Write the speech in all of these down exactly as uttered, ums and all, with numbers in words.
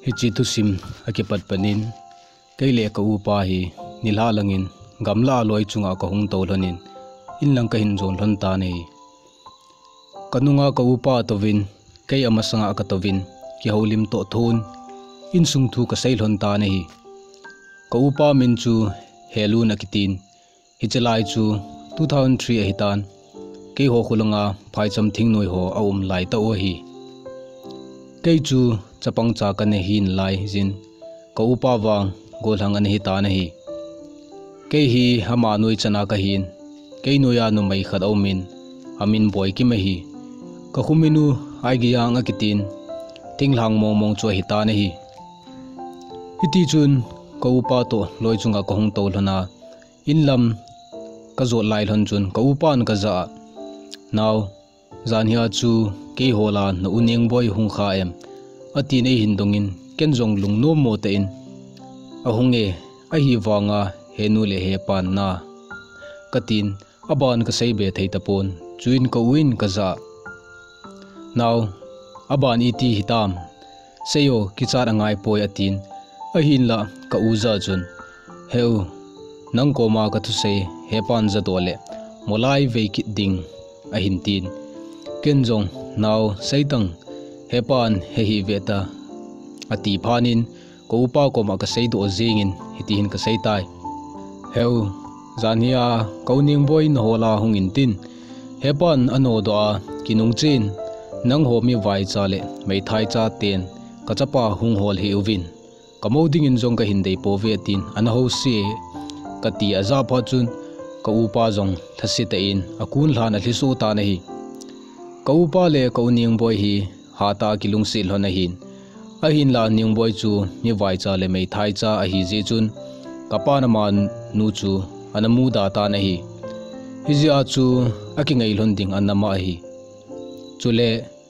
Hiche thusim akipat panin, kei le ka upa hi nilhah langin gamlah a loi chunga kahung tou lhonin, inlang kahin jon lhon tan ahi. Kanunga ka upa atouvin, kei amasanga katouvin, kihoulim toh thon, insung thu kasei lhon tan ahi. Ka upa min chu Helun akitin, hiche lai chu two thousand three ahitan, keiho kholanga phaicham thingnoi ho aum lai tah u ahi. Kei chu chapang cha kana hin lai jin, ka upa vang gollhang ana hitan ahi. Kei hi ama noi chana kahin, kei noiya numei khat aumin, amin Boikim ahi. Ka khomin u Aigiyang akitin, thinglhang mongmong chu ahitan ahi. Hitichun ka upa toh loi chunga kahung tou lhona, inlam kajot lai lhon chun ka upan kajah a, "Nao, janhia chu keiho lah a na u Nengboi hung kha em?" atin eihin dongin, ken jong lungnom mo tah in, "Ahung e, ahivanga henu le hepan na," katin, aban kasei be thei tapon, chuin ka uin kajah a, "Nao, aban iti hitam? Seiyo, kichat angaipoi," atin. Ahinlah ka u jah chun, "Heu, nang koma kathusei hepan jatoh le, molai vei kit ding," ahin tin. Ken jong, "Nao, seitang, hepan hehi veta," ati phatnin, ka upa koma kaseidoh jengin, hitihin kaseitai, "Heu, janhia ka u Nengboi naho lah a hung intin, hepan anodoh a, kinungchen, nangho mi vaicha le meithai chaten kachapa hung hol hih uvin, kamo dingin jong kahin deipouve," atin, "Ana hose," kati ajah phat chun, ka upa jong lhasetah in akun lhan alhisoh tan ahi. Ka upa le ka u Nengboi hi hatah a kilungset lhon ahin, ahinlah Nengboi chu mi vaicha le meithai cha ahi jeh chun, kapan amanu chu ana muda tan ahi. Hijeh a chu akingai lhon ding anama ahi. Chule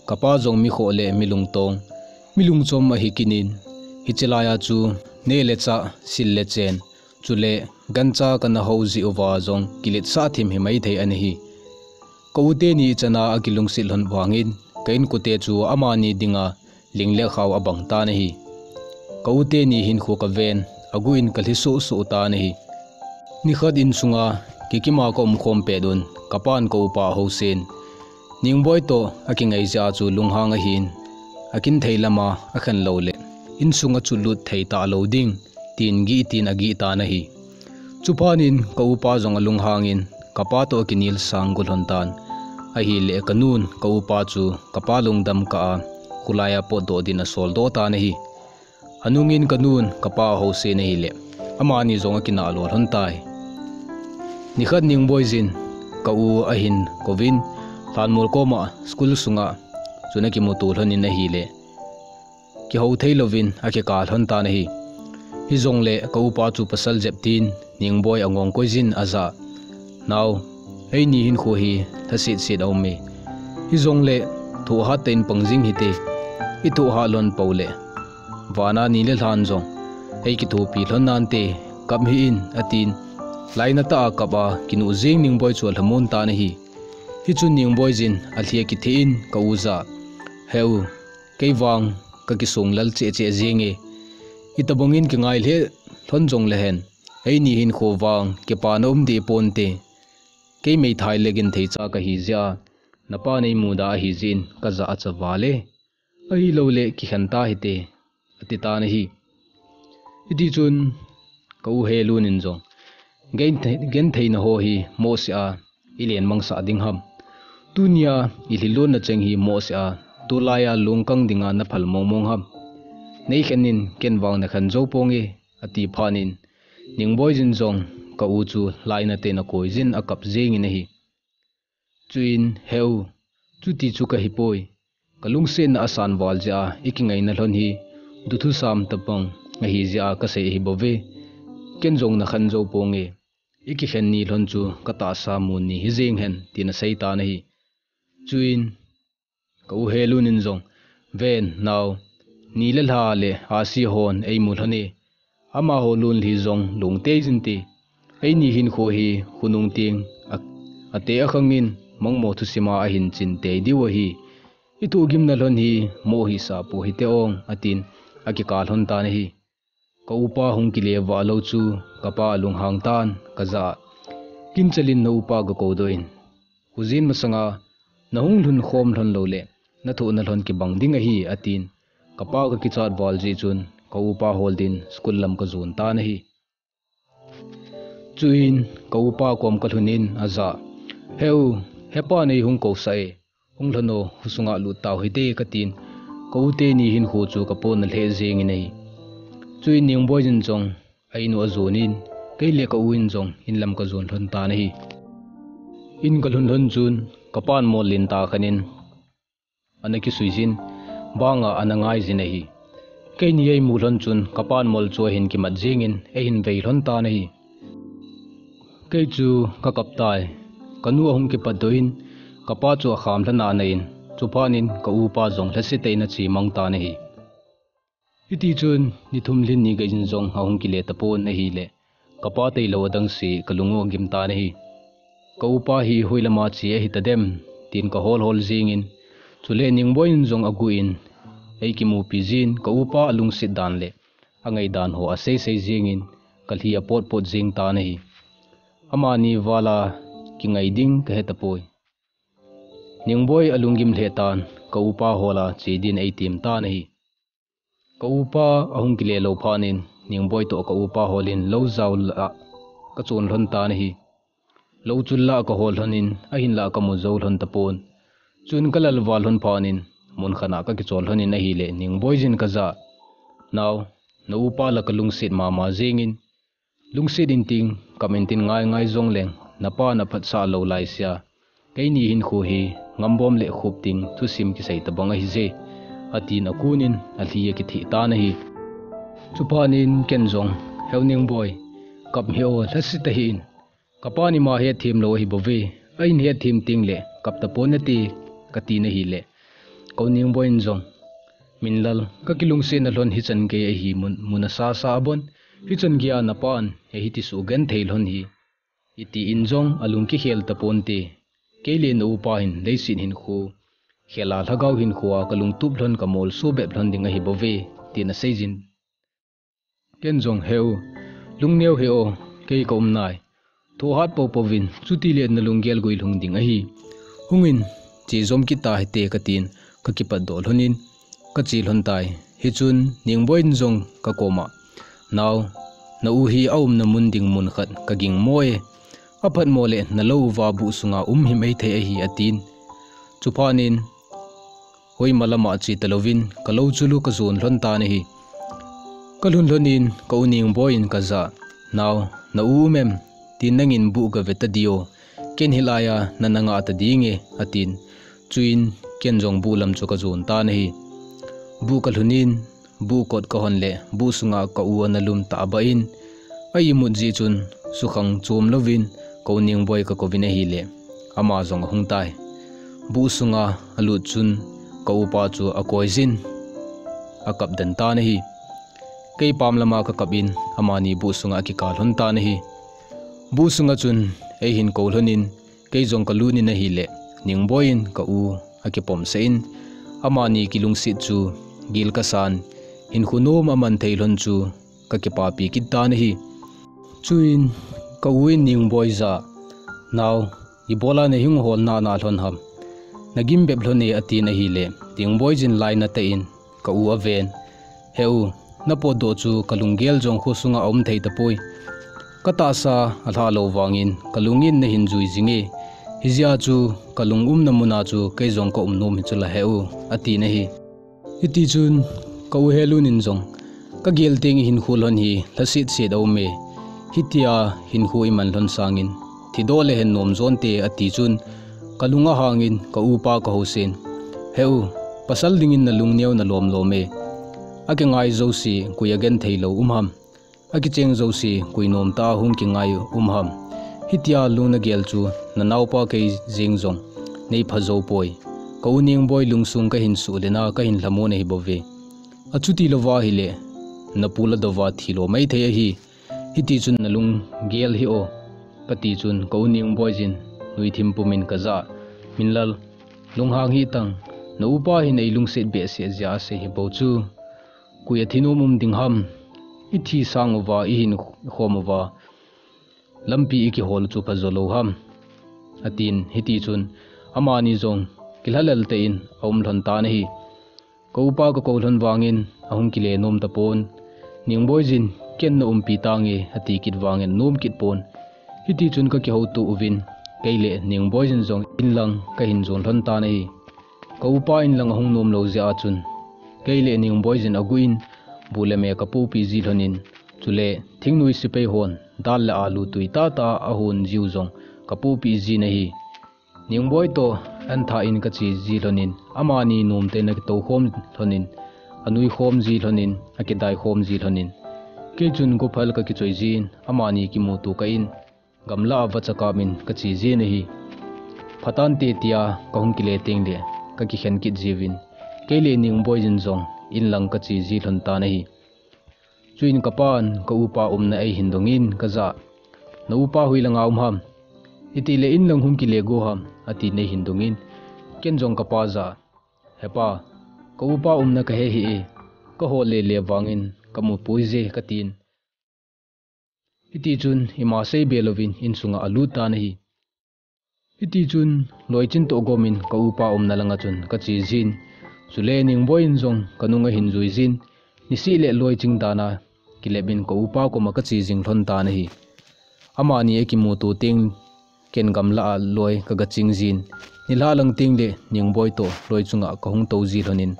kapa jong mi khoh le mi lungtong, mi lungchom ahi kit in, hiche laiya chu neh le chah, sil le chen, chule gancha kana hou jeh uva jong kiletsah thim himai thei ana hi. Ka u teni chana akilungset lhon vangin, ka inkote chu amani dinga ling le khao abang tan ahi. Ka u teni hinkho kaven, aguh in kalhi sohsoh tan ahi. Nikhat insunga kikima kaum khom pet un, kapan ka upa ahosen, Nengboi toh akingai jeh a chu lunghang ahin, akin thei lama akhen lou le, insunga chulut thei talou ding, tin gih tin agih tan ahi. Chuphatnin ka upa jong alunghangin, kapa toh akinel sang go lhon tan. Ahile kanun ka upa chu kapa lungdam kah a, kholaiya potdoh din asoldoh tan ahi. Anungin kanun kapa ahosen ahile, amani jong akinah lo lhon tai. Nikhat Nengboi jin ka u ahin kouvin, lhanmol koma school sunga chun akimuto lhonin ahile, kihou thei louvin akikah lhon tan ahi. Hijongle ka upa chu pasal jep tin, Nengboi angoh koi jin ajah a, "Nao, eini hinkho hi lhasetset aume. Hijongle thohhat tah in pang jing hite. Ithohhat lhon pou le, vana ni le lhan jong eikithopi lhon nante, kap hih in," atin, lainat tah a kap a kinuh jeng Nengboi chu alhamon tan ahi. Hichun Nengboi jin alhi akitheh in ka u jah a, "Heu, kei vang kakisong lal cheh cheh jenge. Itobangin kingai lheh lhon jongle hen, eini hinkho vang kipana um deh ponte. Kei meithai le genthei cha kahi jeh a, napa neimuda ahi jeh in kajah a chavale. Ahiloule kikhen ta hite," ati tan ahi. Hitichun ka u Helun in jong, "Genthei, gentheina ho hi mohseh a ilen mangsah ding ham? Tunia ilhi lonna cheng hi mohseh a, tulaiya lungkang dinga naphal mongmong ham? Neikhen in, ken vang nakhen jou ponge," ati phatnin, Nengboi jin jong ka u chu lainat tah in akoi jin akap jengin ahi. Chuin, "Heu, chuti chu kahipoi. Kalungsetna asan val jeh a ikingaina lhon hi duthusam tabang ahi jeh a kasei ahi bouve. Ken jong nakhen jou ponge. Ikikhen ni lhon chu katahsa mun ni hijeng hen," tin asei tan ahi. Chuin ka u Helun in jong, "Ven, nao, ni le lha le ahsi hon eimu lhon e. Amaho lunlhi jong lungtei jin te. Eini hinkho hi khonung teng a, ate akhangin mangmo thusima ahin chin tei diu ahi. Ithohgimna lhon hi mohsah pou hite ong," atin, akikah lhon tan ahi. Ka upa hung kile vah lou chu, kapa alunghang tan, kajah a, Kinchalin na upa gakou doh in. Khojin masanga, nahung lhun khom lhon lou le, nathoh nalhon kibang ding ahi, atin. Kapa kakichat val jeh chun, ka upa hol din school lam kajon tan ahi. Chuin, ka upa kom kalhun in ajah a, He u, hepa nei hung kousah e, hung lhon o, khosunga lut tau hite, katin. Ka u teni hinkho chu kapona lheh jengin ahi. Chuin Ningboi in jong a in u ajon in, kei le ka u in jong in lam kajon lhon tan ahi. In kalhun lhon chun, kapan mol lentah khat in ana kisui jin, banga ana ngai jin ahi. Keini eimu lhon chun, kapan mol chu ahin kimat jengin, eihin vei lhon tan ahi. Kei chu kakap tai. Kanu ahung kipat doh in, kapa chu akham lhana ana in, chuphat in ka upa jong lhasetah in ache mang tan ahi. Hiti chun, ni thum lhin ni gei in jong ahung kile tapon ahile, kapa tailou adang se kalung u agim tan ahi. Ka upa hi hoilama che ahi tadem, tin kahol hol jengin, chule Ningboi in jong aguh in, eikimupi jin, ka upa alungset dan le angai dan ho aseisei jengin, kalhi apot pot jeng tan ahi. Amani vala kingai ding kahe tapoi. Ningboi alunggim lheh tan, ka upa hola che din eitem tan ahi. Ka upa ahung kile lou phat in, Ningboi toh ka upa holin lou jao lah kachon lhon tan ahi. Lou chul lah kahol lhon in, ahinlah kamu jou lhon tapon. Chun kalal val lhon phat in, mun khat a kakichol lhon in ahile, Ningboi in kajah a, Nao, na upa la kalungset mama jengin, lungset inting, kap intin ngai ngai jongleng, napan aphatsah lou laisea, keini hinkho hi ngambom le khup ding thusim kisei tabang ahije, atin akunin alhi akitheh tan ahi. Chuphat in ken jong, He u Ningboi, kap hih o, lhasetah hih in, kapan ima hetthem lou ahi bouve, ahin hetthem tengle kap tapon nate, katin ahile, ka u Ningboi in jong, Minlal, kakilungsetna lhon hichan gei ahi, mun, mun asasa abon, hichan geiya napan hiti sugenthei lhon hi, iti in jong alung kikhel taponte. Kei le na upa hin leiset hinkho khela lhagao hinkhoa kalungtup lhon, kamolso bep lhon ding ahi bouve, tin asei jin. Ken jong, He u, lungneo hih o, kei kaum nai. Thohhat poupou vin, chutile nalunggel guilhung ding ahi. Hungin, che jom kit tahite, katin, kakipatdoh lhonin, kache lhon tai. Hichun, Ningboi in jong kakoma, Nao, na u hi aumna mun ding mun khat kagingmo e. Aphatmo le nalou uva buh sunga um himhim thei ahi, atin. Chuphat in, hoima lama che talouvin, kalou chul u kajon lhon tan ahi. Kalhun lhonin, ka u Ningboi in kajah a, Nao, na u um em? Tin, Nangin buh gave tadi o, ken hilaiya nana ngah tadinge, atin. Chuin, ken jong buh lam chu kajon tan ahi. Buh kalhunin, buh kot kahon le, buh sunga ka u ana lum tahbeh in, a imut jeh chun, sukhang chom louvin, ka u Ningboi kakouvin ahile, ama jong ahung tai. Buh sunga alut chun, ka upa chu akoijin, akap den tan ahi. Kei pam lama kakap in, amani buh sunga akikah lhon tan ahi. Buh sunga chun, eihin kou lhonin, kei jong kalut in ahile, Ningboi in ka u akipomsah in, amani kilungset chu gil kasan, hinkho nom aman thei lhon chu kakipapi kit tan ahi. Chuin, ka u in Ningboi jah a, Nao, ibola nahung hol nana lhon ham? Nagim bep lhon e, atin ahile, Ningboi in lainatah in ka u aven, He u, napotdoh chu kalunggel jong khosunga aum thei tapoi. Katahsa alhah lou vangin kalungin nahin jui jinge. Hijeh a chu kalung umna muna chu kei jong kaum nom hi chula He u, atin ahi. Hitichun ka u Helun in jong, kagel teng ihinkho lhon hi lhasetset aume. Hitia hinkho iman lhon sangin, thidoh le hen nom jonte, ati chun, kalung ahangin ka upa kahousen, He u, pasal dingin nalung neo nalom lom e. Akingai jouse koi agenthei lou um ham? Akicheng jouse koi nomtah a hung kingai um ham? Hitia lung nagel chu nanaopa kei jeng jong neipha jou poi. Ka u Ningboi lungsung kahin suh lena kahin lhamon ahi bouve. Achuti louva ahile, napu ladouva thilo maithei ahi. Hitichun nalung gel hih o, kati chun ka u Ningboi in nuithim pumin kajah a, Minlal, lunghang hih tan, na upa hin eilungset behseh jeh a asei hi bou chu. koi a thi nom um ding ham? I thi sang uva, i hin khom uva, lampi i kihol chu pha jo lou ham? Atin, hiti chun, amani jong kilhalel tah in a um lhon tan ahi. Ka upa ka kou lhon vangin, ahung kile nom tapon. Ningboijin, ken na umpi tange, ati kit vangin, nom kit pon. Hiti chun ka kihouto uvin, kei le Ningboijin jong in lang ka hin jon lhon tan ahi. Ka upa in lang ahung nom lou jeh a chun, kei le Ningboijin aguh in, bu le me ka popi ji lhonin, chule thingnoi sepai hon dal le alu tui tahtah a hon jiu jong ka popi jin ahi. Ningboi toh an tha in ka che ji lhonin, amani nom tah in a kitou khom lhonin, a nui khom ji lhonin, a kidai khom ji lhonin. Kei chun gophal ka kichoi jin, amani kimuto kah in, gamla a vacha kap in ka che jin ahi. Pha tante tia ka hung kile teng le, ka kikhen kit jiuvin, kei le Ningboijin jong in lang ka che ji lhon tan ahi. Chuin ka pan ka upa umna ei hin dongin ka jah, "Na upa hoi langa um ham? Itih le in lang hung kile go ham?" atin ei hin dongin, ken jong ka pa jah, "He pa, ka upa umna ka he hih e, ka hol le le vangin ka mu poi je," ka tin. Hiti chun ima sei be louvin insunga a lut tan ahi. Hiti chun loichin toh gomin ka upa umna langa chun ka che jin. Chule Ningboi in jong ka nung a hin jui jin. Nisih le loiching dan a kilep in ka upa koma ka che jing lhon tan ahi. Amani a kimuto teng ken gamla a loi ka ga ching jin. Nilhah lang teng le Ningboi toh loi chunga ka hung tou ji lhonin,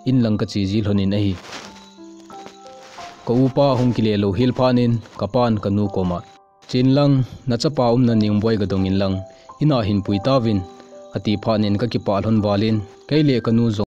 in lang ka che ji lhonin ahi. Ka upa hung kile lou hel phat in ka pan ka nu koma, "Chen lang, na chapa umna Ningboi ga dongin lang, in a hin pui tauvin," ati phat in ka kipah lhon val in, kei le ka nu jong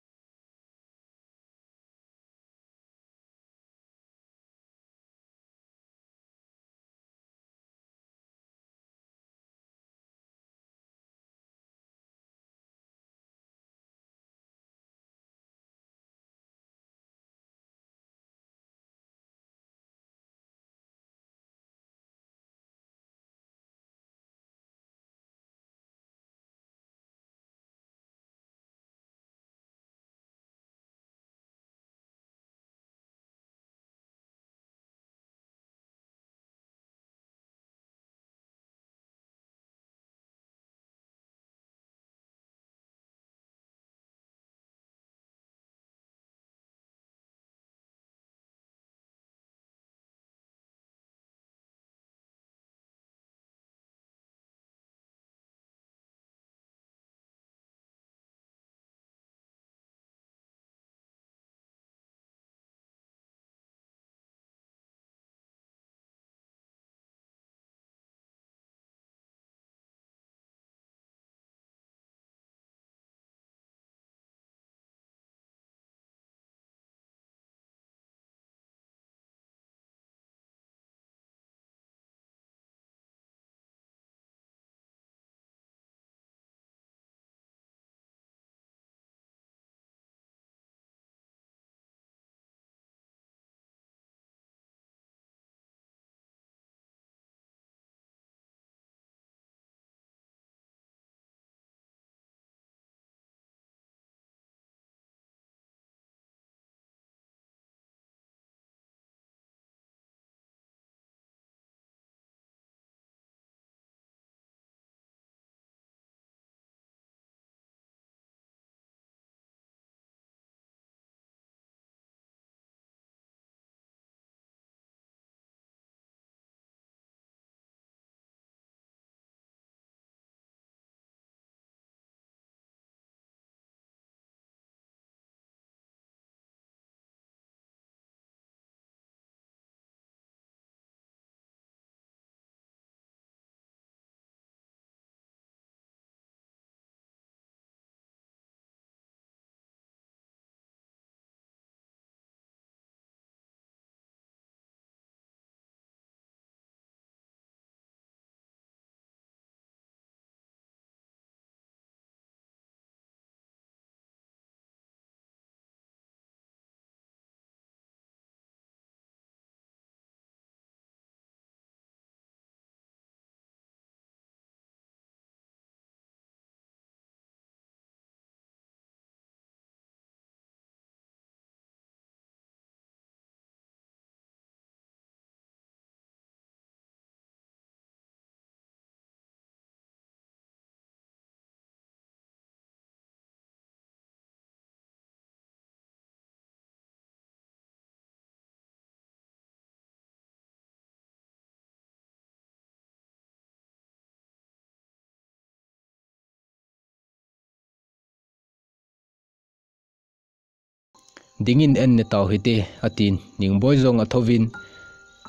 dingin an ne tau hite, atin Ningboi jong athouvin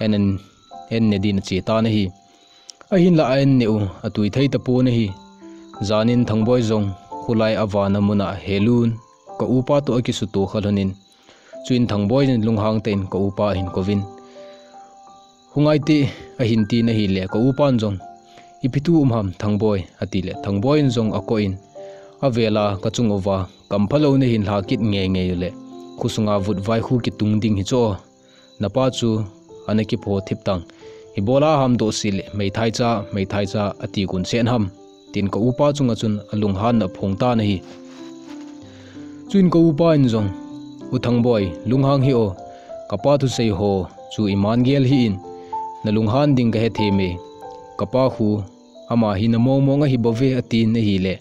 an, an, an ne din ache tan ahi. Ahinlah an ne u atui thei tapon ahi. Janin Thangboi jong khulai avana muna Helun ka upa toh akisuto kha lhonin. Chuin Thangboi in lunghang tah in ka upa ahin kouvin, "Hungai te," ahin tin ahile, ka upan jong, "Ipi thu um ham, Thangboi?" atile, Thangboi in jong akoh in, "Avela ka chung uva kamphalou nahin lha kit ngeingei ule, khosunga vutvai khu kitung ding hi chu. Napa chu ana kipho thip tang. Ibola ham dohse le, 'Meithai cha, meithai cha,' ati gun sen ham?" tin ka upa chunga chun alunghanna aphong tan ahi. Chuin ka upa in jong, "U Thangboi, lunghang hih o, kapa thusei ho chu iman gel hih in, nalunghan ding kahe thei me. Kapa khu ama hina mongmong ahi bouve," atin ahile,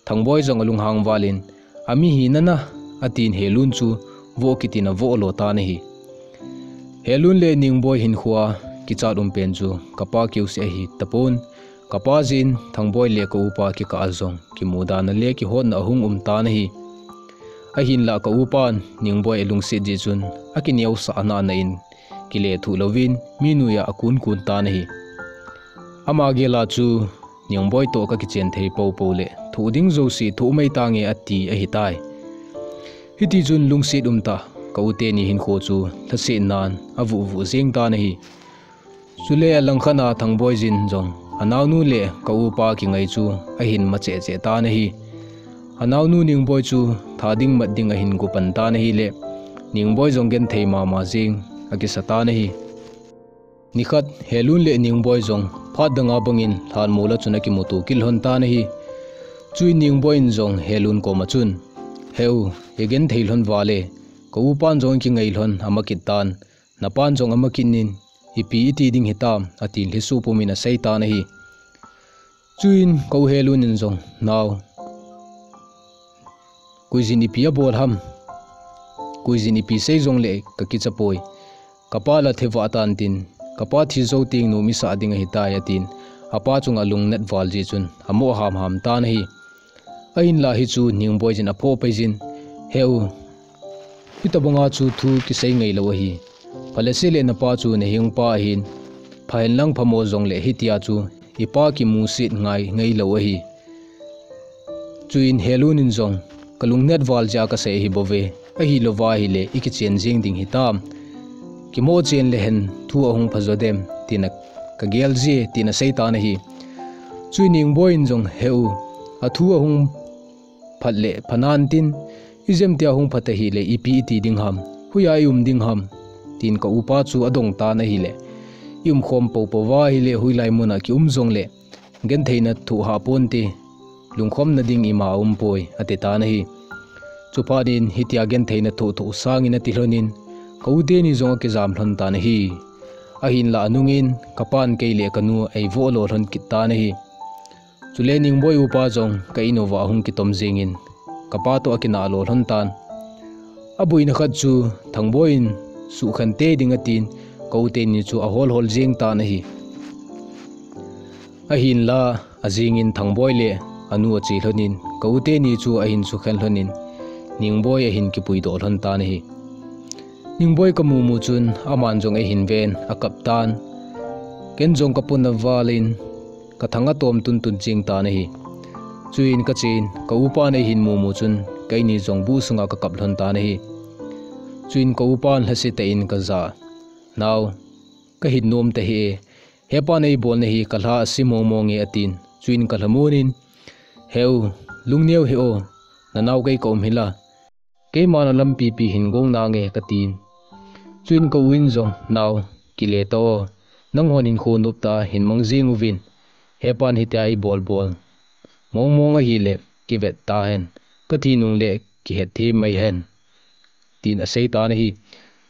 Thangboi jong alunghang valin, "Ami hina na," atin Helun chu voh kitin avoh lo tan ahi. Helun le Ningboi hinkhoa kichat um pen chu kapa keuseh ahi tapon, kapa jeh in Thangboi le ka upa kikah a jong kimudana le kihotna ahung um tan ahi. Ahinlah ka upan Ningboi alungset jeh chun akineosah nana in kile thuh louvin mi noiya akunkun tan ahi. Ama gel a chu, "Ningboi toh kakichen thei poupou le, thoh ding jouse thoh mai tange," ati ahitai. Hitichun lungset umtah ka u teni hinkho chu lhasetnan avuh vuh jeng tan ahi. Chule alangkhat a Thangboi jin jong anaonu le ka upa kingai chu ahin ma cheh cheh tan ahi. Anaonu Ningboi chu tha ding mat ding ahin go pan tan ahile, Ningboi jong genthei mama jeng akisa tan ahi. Nikhat Helun le Ningboi jong phat danga bangin lhanmol a chun akimuto kit lhon tan ahi. Chuin Ningboi in jong Helun koma chun, "Heu, igenthei lhon vale, ka upan jong kingai lhon ama kit tan, napan jong ama kit nin, ipi iti ding hitam?" atin lhiso pumin asei tan ahi. Chuin ka u Helun in jong, "Nao, koijin ipi abol ham? Koijin ipi sei jongle kakicha poi. Kapa la thi vah tan tin, kapa thi jou teng nom isah ding ahitai," atin, apa chunga lungnat val jeh chun amo hamham tan ahi. Ahinlah hichu Ningboi jin aphoh pai jin, "Heu, hitobanga chu thu kisei ngailou ahi. Phalese le napa chu nahengpa ahin, phahen lang phamo jongle hitia chu ipa kimusit ngai ngailou ahi." Chuin Helun in jong, "Kalungnat val jeh a kasei ahi bouve, ahilouva ahile ikichen jeng ding hitam? Kimoh chen lehen thu ahung pha jo dem?" tin akagel je, tin asei tan ahi. Chuin Ningboi in jong, "Heu, athu ahung phat le phanan tin, ijemtia hung phat ahile ipi iti ding ham, hoiya i um ding ham?" tin ka upa chu adong tan ahile, "I umkhom poupou va ahile hoilai muna kium jongle gentheina thoh hah ponte, lungkhomna ding ima aum poi," ati tan ahi. Chuphat in hitia gentheina thoh thoh sangin ati lhonin, ka u teni jong akijam lhon tan ahi. Ahinlah anungin kapan kei le kanu eivoh lo lhon kit tan ahi. Chule Ningboi upa jong ka in uva ahung kitom jengin, kapa toh akinah lo lhon tan. Aboina khat chu Thangboi in suhkhen tei ding atin, ka u teni chu ahol hol jeng tan ahi. Ahinlah ajingin Thangboi le anu ache lhonin, ka u teni chu ahin sukhen lhonin, Ningboi ahin kipui doh lhon tan ahi. Ningboi kamu mu chun aman jong eihin ven, akap tan. Ken jong kapona valin kathang atom tuntun jeng tan ahi. Chuin kachen, ka upan eihin mu mu chun keini jong bu sunga kakap lhon tan ahi. Chuin ka upan lhasetah in kajah a, "Nao, kahin nom tahih e, hepan eibol nahi kalha ase mong mong e," atin. Chuin kalhamon in, "Heu, lungneo hih o, nanao kei kaum hila, keima nalampi pi hin gong nange," katin. Chuin ka u in jong, "Nao, kile tao, nanghon hinkho noptah a hin mang jeng uvin, hepan hitia eibol bol mong mong ahile kivet tahen, kathi nungle kihet thei mai hen," tin asei tan ahi.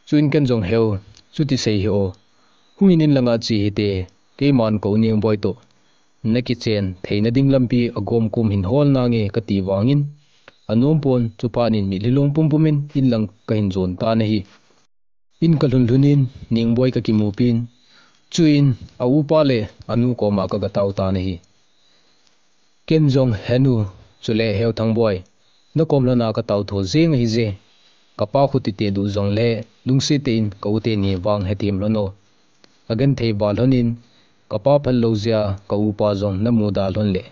Chuin ken jong, "Heu, chuti sei hih o, hungin in langa che hite, keiman ka u Ningboi toh nakichen theina ding lampi agom kom hin hol nange," kati vangin anom pon, chuphat in mitlhi long pum pumin in lang kahin jon tan ahi. In kalhun lhunin Ningboi kakimupin, chuin a upa le anu koma kaga tao tan ahi. Ken jong, "Henu, chule Heu Thangboi, nakom lhona katao tho jeng ahije. Kapa khuti teh duh jongle, lungset tah in ka u teni vang hethem lhon o. Agenthei val lhon in, kapa phal lou jeh a ka upa jong namu da lhon le,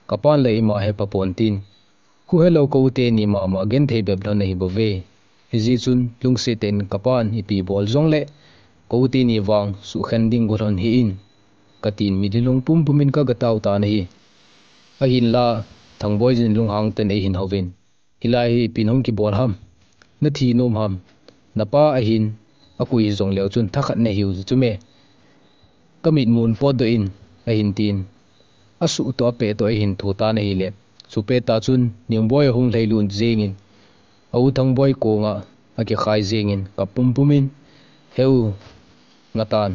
kapan le ima hepha pon tin, kho helou ka u teni mama genthei bep lhon ahi bouve. Hijeh chun lungset tah in kapan ipi bol jongle, ka u teni vang sukhen ding go lhon hih in, katin mitlhi long pumpum in ka gatao tan ahi. Ahinla, Thangboi jin lunghang tah in eihin houvin, "Hilai hi ipi nahung kibol ham? Nathi nom ham? Napa ahin, akoi hijongleu chun thakhat nahiu chu me." Ka mitmun potdoh in, ahin tin, asuh toh apeh toh eihin thu tan ahile, chupet tah chun Ningboi ahung lhailut jengin, a u Thangboi konga akikhai jengin, kap pumpum in, "He u, ngatan,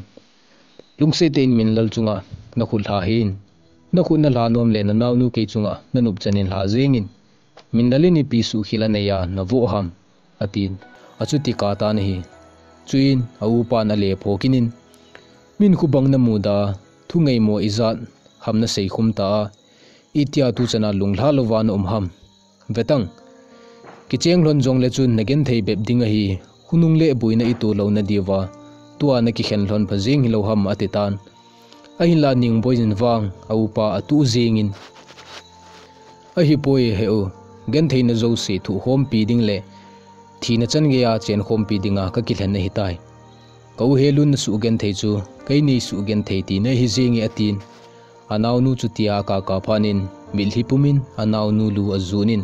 lungset tah in Minlal chunga nakhut lha hih in, nakhut nalha nom le nanaonu kei chunga nanop chan in lha jengin, Minlal in ipi suhkhel anei a navoh ham?" atin, achuti kap tan ahi. Chuin a upan ale phokin in, "Min khu bang namu da, thungeimo ijat ham nasei khum ta a, itia tuchan a lunglha louva naum ham? Vetang, kicheng lhon jongle chun nagenthei bep ding ahi, khonung le boina itoh louna diuva, tua nakikhen lhon pha jeng hilou ham?" ati tan. Ahinla Ningboi jin vang a upa atuh jengin, "Ahipoi he u, gentheina jouse thohkhompi ding le thina changeiya chenkhompi dinga kakilhen ahitai. Ka u Helun nasuh genthei chu keini suh genthei tina ahi jenge," atin. Anaonu chutia akap kap phat in mitlhi pum in anaonu lu ajon in,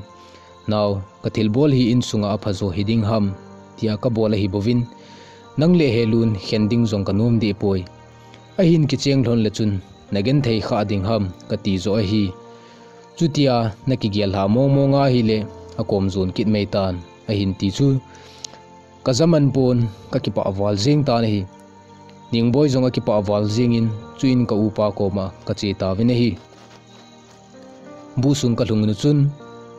"Nao, kathilbol hi insunga aphajo hiding ham, tia kabol ahi bouvin, nang le Helun khen ding jong kanom deh poi. Ahin kicheng lhon le chun nagenthei kha ding ham kati joh ahi. Chutia nakigel lha mong mong ahile akom jon kit mei tan," ahin ti chu, kajaman pon, kakipah val jeng tan ahi. Ningboi jong akipah val jengin, chuin ka upa koma kache tauvin ahi. Buhsung kalhung nu chun,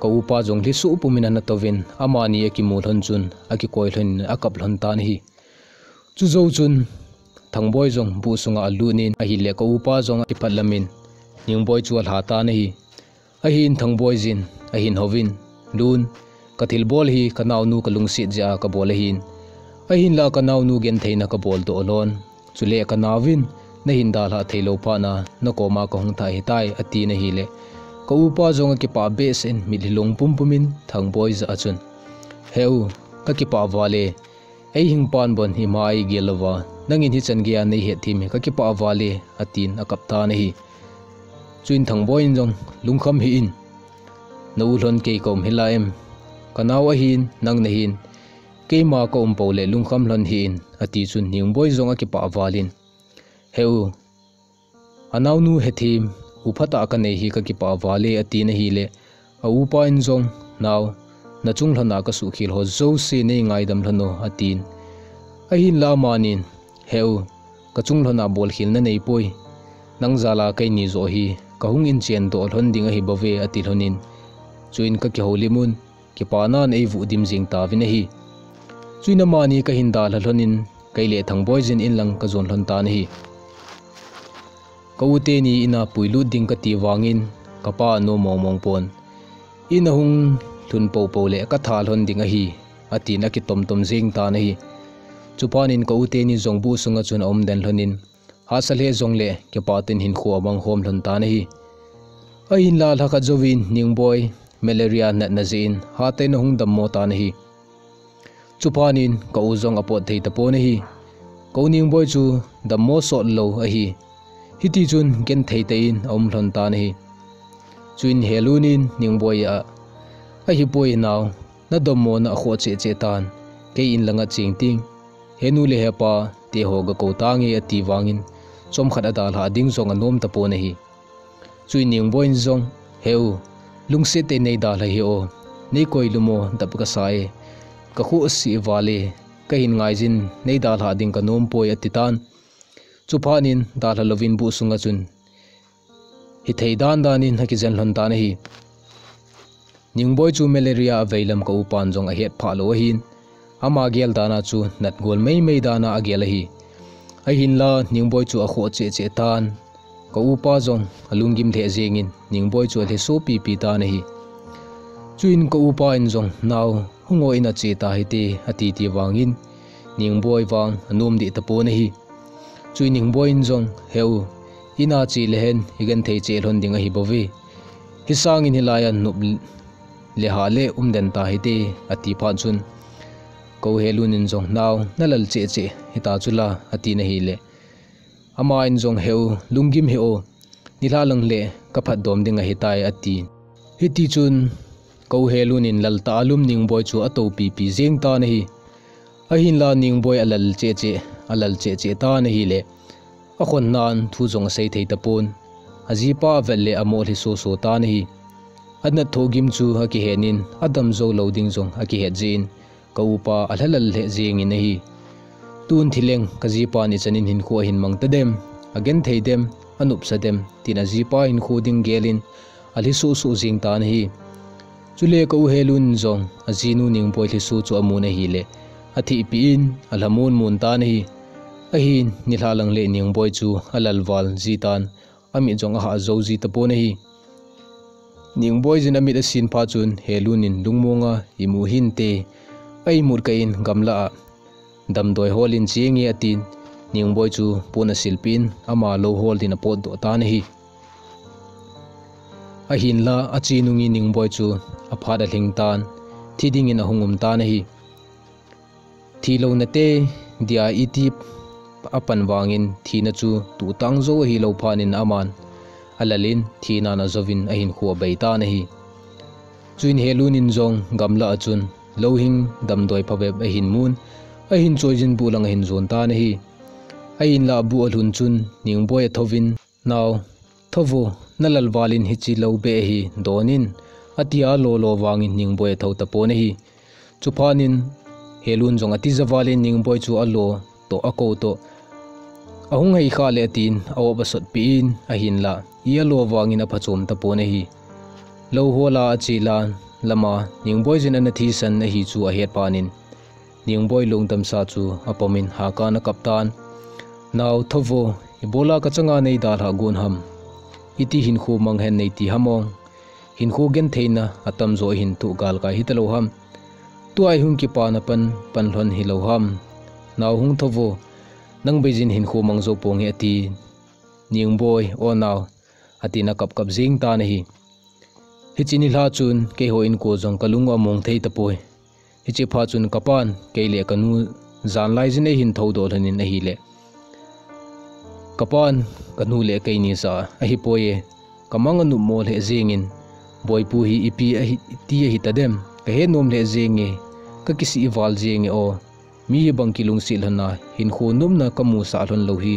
ka upa jong lhisoh pum in ana touvin, amani akimu lhon chun, akikoi lhon in akap lhon tan ahi. Chujou chun, Thangboi jong buhsunga alut in ahile ka upa jong akiphat lam in, Ningboi chu alha tan ahi. Ahin Thangboi jin, ahin houvin, "Lun, kathilbol hi kanaonu kalungset jeh a kabol ahin. Ahinla kanaonu gentheina kabol doh lhon. Chule kanaovin nahin dalhah theilou phat na, nakoma kahung thah ahitai," atin ahile, ka upa jong akipah behseh in mitlhi long pumpum in Thangboi jah a chun, "He u, kakipah val e. Eihing pan bon ima eigel louva, nangin hichan geiya neihet them hi kakipah val e," atin akap tan ahi. Chuin Thangboi in jong, "Lungkham hih in, na u lhon kei kaum hila em? Kanao ahin, nang nahin, keima kaum pou le lungkham lhon hih in," ati chun Ningboi jong akipah val in, "He u, anaonu hethem, u phatah kanei hi kakipah val e," atin ahile, a upa in jong, "Nao, nachung lhona kasuhkhel ho jouse neingaidam lhon o," atin. Ahinla amanin, "He u, kachung lhona bolkhel nanei poi. Nang jal a keini joh hi kahung inchen doh lhon ding ahi bouve," ati lhon in, chuin kakihoulim un, kipana in eivuh dim jeng tauvin ahi. Chuin amani kahin dalha lhon in, kei le Thangboi jin in lang kajon lhon tan ahi. Ka u teni ina puilut ding kati vangin, kapa nom mong mong pon, "Ina hung lhun pou pou le katha lhon ding ahi," atin akitom tom jeng tan ahi. Chuphat in ka u teni jong buhsunga chun aum den lhon in, hahsa lheh jongle kipah tah in hinkho amang khom lhon tan ahi. Ahinla lhakhat jouvin Ningboi malaria natna jeh in hatah in ahung dammo tan ahi. Chuphat in ka u jong apot thei tapon ahi. Ka u Ningboi chu dammo sot lou ahi. Hiti chun genthei tah in aum lhon tan ahi. Chuin Helun in Ningboi a, "Ahipoi nao, nadommona akhoh cheh cheh tan. Kei in langa cheng ting, henu le hepa teho gakou tange," ati vangin, chomkhat adalhah ding jong anom tapon ahi. Chuin Ningboi in jong, "He u, lungset tah in neidalha hih o, neikoi lum o, dap kasa e. Kakhoh seh val e, kahin ngaijin neidalhah ding kanom poi," ati tan. Chuphat in dalha louvin buhsunga chun hithei dan dan in akijen lhon tan ahi. Ningboi chu malaria avei lam ka upan jong ahet phah lou ahin, ama gel dan a chu natgol mei mei dan a agel ahi. Ahinla Ningboi chu akhoh cheh cheh tan, ka upa jong alunggim lheh jengin Ningboi chu alhiso pipi tan ahi. Chuin ka upa in jong, "Nao, hung o, in a che tahite," ati ti vangin, Ningboi vang anom deh tapon ahi. Chuin Ningboi in jong, "He u, in a che lehen, i genthei cheh lhon ding ahi bouve. Hi sangin hilai a nop le hah le um den tahite," ati phat chun, ka u Helun in jong, "Nao, na lal cheh cheh hita chu la," ati na hile, ama in jong, "He u, lunggim hih o, nilhah lang le ka phatdom ding ahitai," ati. Hiti chun ka u Helun in lal tah a lum Ningboi chu atopipi jeng tan ahi. Ahinla Ningboi alal cheh cheh, alal cheh cheh tan ahile, akhonnan thu jong asei thei tapon. Ajipa avet le amoh lhi soso tan ahi. Anat thoh gim chu akihen in, adam jou lou ding jong akihet jeh in, ka upa alhalal lheh jeng in ahi. Tun thileng ka jipan ichan in hinkho ahin mang tadem, agenthei dem, anopsa dem, tin ajipa hinkho ding gel in alhi soso jeng tan ahi. Chule ka u Helun in jong ajinu Ningboi lhiso chu amun ahile, athihpi in alhamon mon tan ahi. Ahin nilhah lang le Ningboi chu alal val ji tan, amit jong ahah jou ji tapon ahi. Ningboiyin amit asin phat chun Helun in lungmonga, "Imu hinte, a imut kah in gamla a damdoi hol in che inge," atin, Ningboi chu pon asilpeh in ama lou hol din apotdoh tan ahi. Ahinla ache nungin Ningboi chu aphat alhing tan, thi dingin ahung um tan ahi. Thi louna te dia iti apan vangin thina chu tuhtang jou ahilou phat in aman alal in thina na jouvin ahinkho abei tan ahi. Chuin Helun in jong gamla a chun louhing damdoi phabep ahin mun, ahin choiyin buh lang ahin jon tan ahi. Ahinla buh alhun chun Ningboi athouvin, "Nao, thou vo, na lal val in hiche lou beh hi don in," atia alo lo vangin Ningboi athou tapon ahi. Chuphat in Helun jong atija val in Ningboi chu alo toh, akou toh, "Ahung hai kha le," atin, a-op asotpeh in, ahinla i alo vangin aphachom tapon ahi. Lou hol a ache la lama Ningboiyin ana thisan ahi chu ahet phat in, Ningboi lungdamsa chu apom in hakan akap tan. "Nao, thou vo, ibola kachanga nei dalhah gon ham? Iti hinkho mang hen nei ti ham ong? Hinkho gentheina atamjo ahin thoh galkai hita lou ham? Tua ihung kipana pan, pan lhon hilou ham? Nao, hung thou vo, nang beiyin hinkho mang jou ponge," ati. "Ningboi, o nao," atin akap kap jeng tan ahi. Hiche nilhah chun keiho inko jong kalung among thei tapoi. Hiche phat chun kapan kei le kanu janlai jin eihin thoudoh lhon in ahile, kapan kanu le keini ja ahipoi e, kamang anop mo lheh jeng in, "Boipu hi ipi ahi, iti ahi tadem, kahet nom lheh jenge, kakisih val jenge o. Mi hibang kilungset lhon a hinkho nopna kamusah lhon lou hi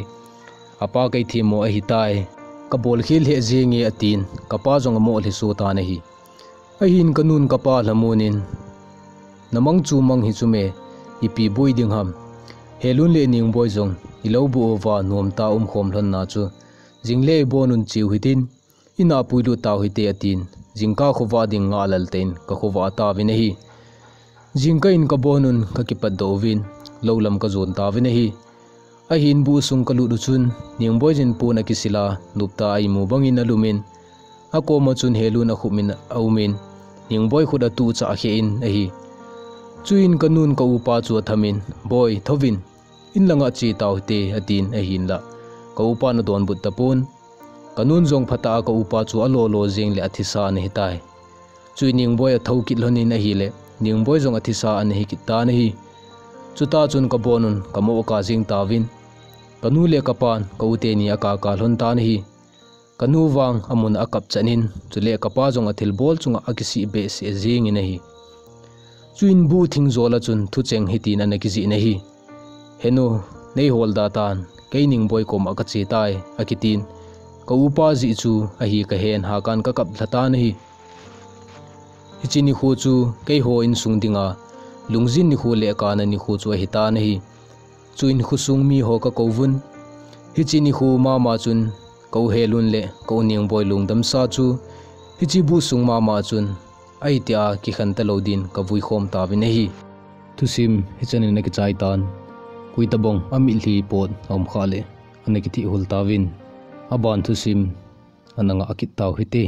apa kei themmo ahitai, kabol khel lheh jenge," atin, kapa jong amo lhiso tan ahi. Ahin kanun kapa lhamon in, "Namang chu mang hi chu me, ipi boi ding ham?" Helun le Ningboi jong ilou buh uva nomtah a umkhom lhon na chu, "Jing le ibon un cheu hitin, ina puilut tau hite," atin, jingkah khovah ding ngah lal tah in kakhovah tauvin ahi. Jingkah in kabon un kakipatdoh uvin, lou lam kajon tauvin ahi. Ahin buh sung kalut u chun, Ningboiyin pon akisil a, noptah a imu bangin alum in, akoma chun Helun akhum in aum in, Ningboi khut atuh chah kheh in ahi. Chuin kanun ka upa chu atham in, "Boi, thouvin, in langa che tau hite," atin ahinlah, ka upan adonbut tapon. Kanun jong phatah a ka upa chu alolo jeng le athisa ana hitai. Chuin Ningboi athou kit lhon in ahile, Ningboi jong athisa ana hi kit tan ahi. Chutah chun kabon un kamo akah jeng tauvin, kanu le kapan ka u teni akah kah lhon tan ahi. Kanu vang amun akap chan in, chule kapa jong athilbol chunga akisih behseh jeng in ahi. Chuin buh thing jol a chun thucheng hitin ana kijih in ahi. "Henu, neihol da tan, kei Ningboi koma kache tai," akitin. Ka upa jih chu ahi kahen hakan kakap lha tan ahi. Hiche nikho chu keiho insung dinga lungjin nikho le kana nikho chu ahi tan ahi. Chuin khosung miho kakouvun. Hiche nikho mama chun ka u Helun le ka u Ningboi lungdamsa chu hiche buh sung mama chun ahitia kikhen talou din kavui khom tauvin ahi. Thusim hichan in akichai tan. Koitabang amitlhi pot aum khah le ana kithih hol tauvin. Aban thusim ana ngah kit tau hite.